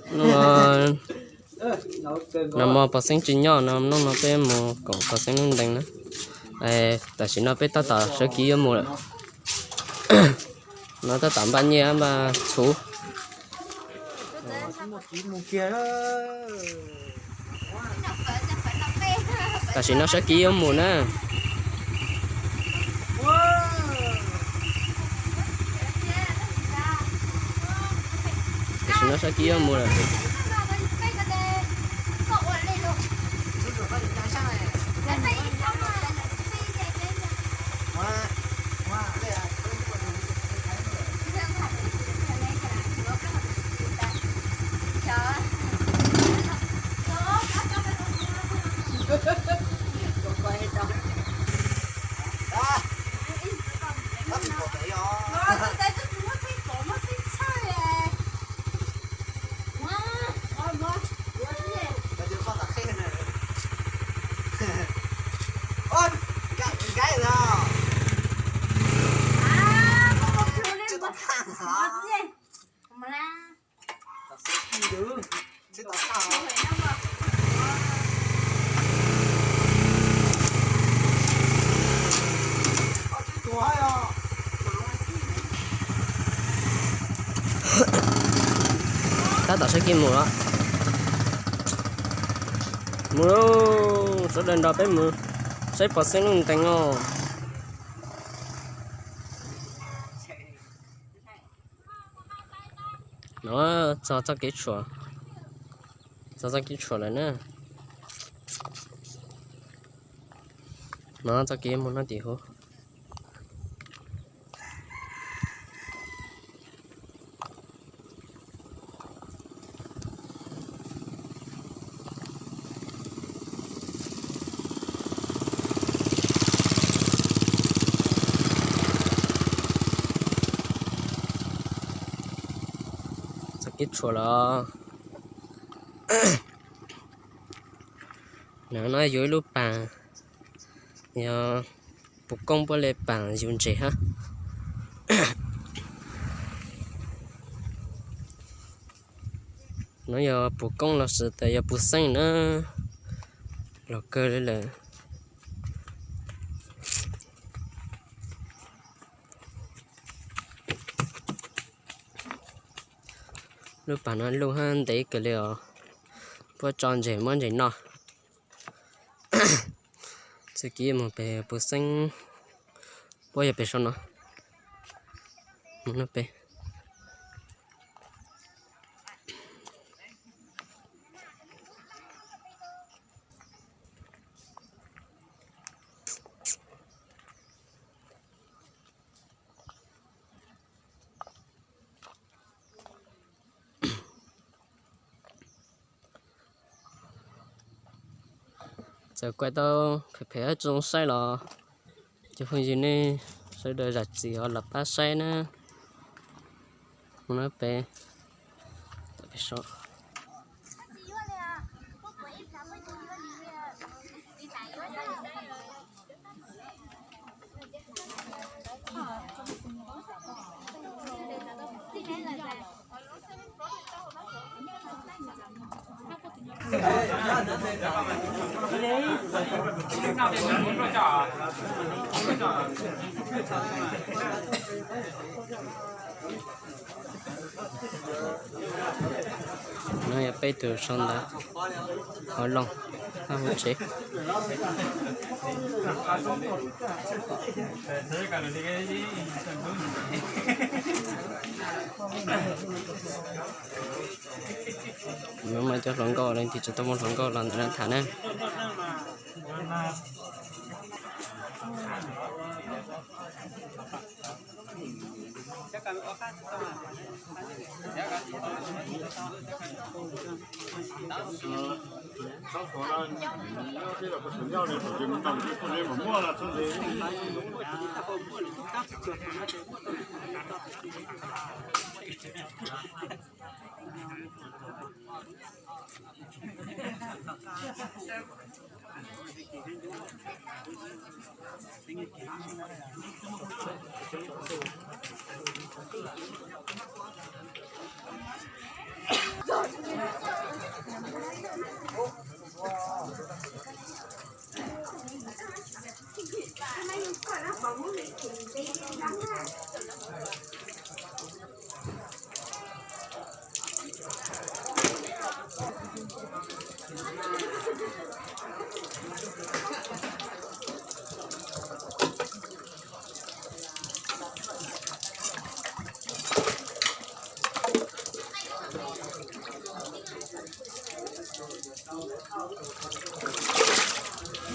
Hnub no nag hmo pog xeeb tsis nyob no, hnub no peb mus koom pog xeeb lub ntees na. Tam sim no peb tab tom sawv kev yuav mus lawm. No tab tom npaj nyiaj npaj txhuv. Tam sim no sawv kev yuav mus na. Tam sim no sawv kev yuav mus lawm. Tab tom sawv kev mus los. Mus lauj, sawv daws nrog peb mus saib pog xeeb lub ntees os. No txog txoj kev tshuam, txog txoj kev tshuam lawm na. No txoj kev mus no tim huv. Txoj kev tshuam los. No yuav ib lub pas, yog puv koob puab le pas yug ntses hab. No yog puv koob los sis tas yog puv xeeb na, los kawg li lawm. Lub pas no luj hab ntev kawg li os, puab tso ntses muab ntses noj. Txoj kev mus pem puv xeeb, puab yog pem saum no, mus no pem. Txawm kuaj tau phem phem tsis zoo saib los cov phooj ywg nej sawv daws zam txim ho los pab saib na. Mus no pem, pem saum. No yog peb tug sau ntawv hauv Looj hab hauv tsev. Muaj cov hluas nkauj leej twg tsis tau muaj hluas nkauj los ntawm no tham na.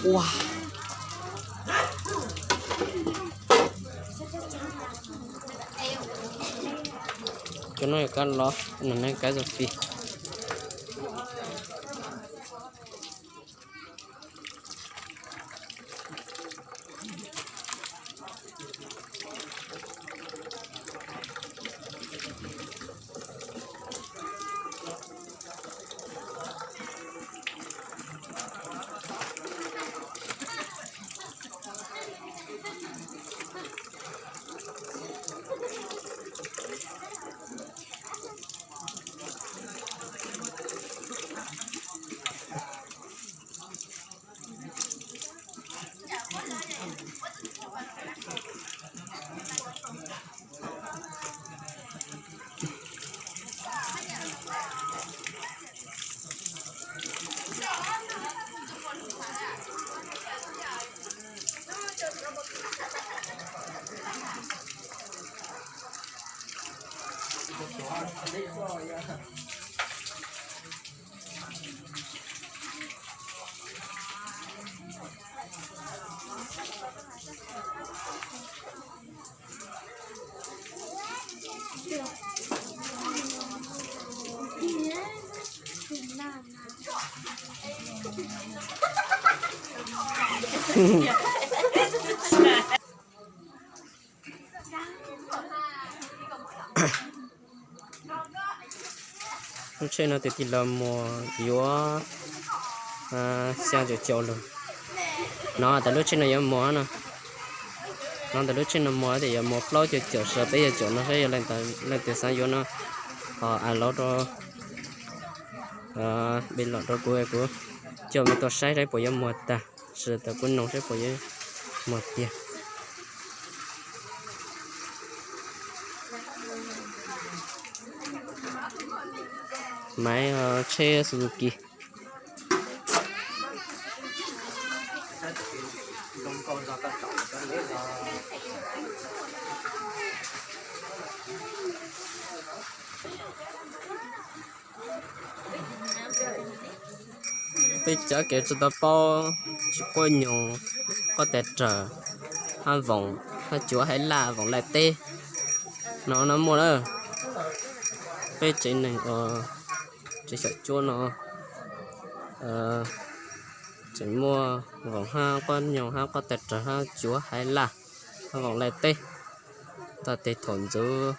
Ua, cov no yog kab los, no ne kab zos fij. Lub tsheb no tus tij laug muag yuav xya caum caum lug. No tas lub tsheb no yuav muag no, no tas lub tsheb no muag tias yuav muag plaub caug caum sawv peb caug caum no saib yog leej twg xav yuav no, ho a laub rau peb los rau kuv, kuv coj mej tuaj saib saib puas yuav muag tag, sis tas kuv noog saib puas yuav muag tiag. Maiv tsheb Suzuki. Peb cov kev tsis tau paub, tsis quab nyoog, quab teg rawg, hab voom, hab cuav haiv laj, voom laij teb no no muaj lawm. Peb tsev neeg uas tsev xyom cuab no tseem muaj voom hab quab nyoog hab quab teg rawg hab cuav haiv laj hab voom laij teb. Tag tes thaum ntxuv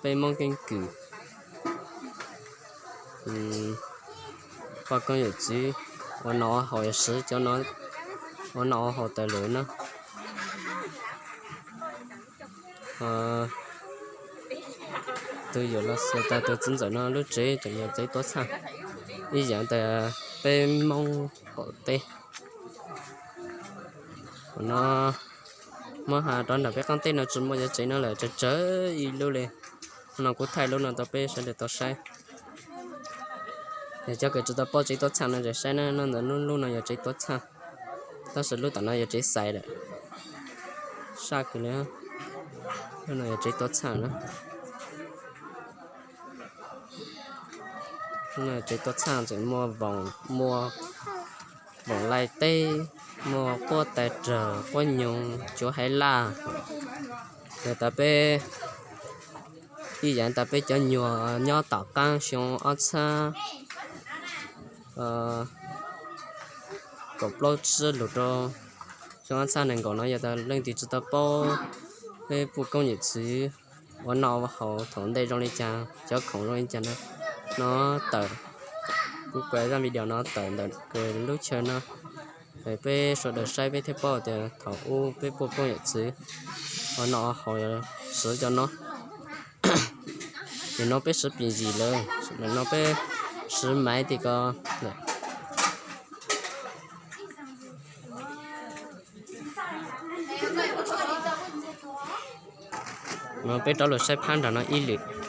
peb Moob keeb kwm poj koob yawm txwv ua nom ua haus, yog siv cov ua nom ua haus tas lawm na. Tus yawm los xav tas tus txiv ntxawm no lub tsev tseem yog tsev tuav txhaj ib yam tas peb Moob qaum teb. Ua no muab has rov nram peb qaab teb no tsis muaj cov tsev no lawm, tsawg tsawg ib lub li. No kuv thaij lub no rau peb sawv daws tau saib. Yog cov kws tsis tau paub tsev tuav txhaj no ces saib na, no ntawm lub no yog tsev tuav txhaj, tab sis lub tom no yog tsev xaiv lawm. Saj kawg li. Lub no yog tsev tuav txhaj na. Tsev tuav txhaj tseem muaj voom, muaj voom laij teb, muaj quab tais rawg, quab nyoog, cuav haiv laj. Yog tas peb ib yam tas peb cov nyuag nyob tom qaab xyoo ob txhab kaum plaub tsib lug rau xyoo ob txhab nees nkaum no, yog tas leej twg tsis tau paub peb puj koob yawm txwv ua noj ua haus thaum ntej zoo li cas, cov khoom zoo li cas no, no tawm, kuv kuj zaj video no tawm ntawm lub chaw no, peb sawv daws saib peb thiaj paub tias thaum ub peb puj koob yawm txwv ua noj ua haus siv cov no. Nim no peb siv pim zim lawm, nim no peb Siv maiv tim ko. No peb rov los saib phab nram no ib lwm.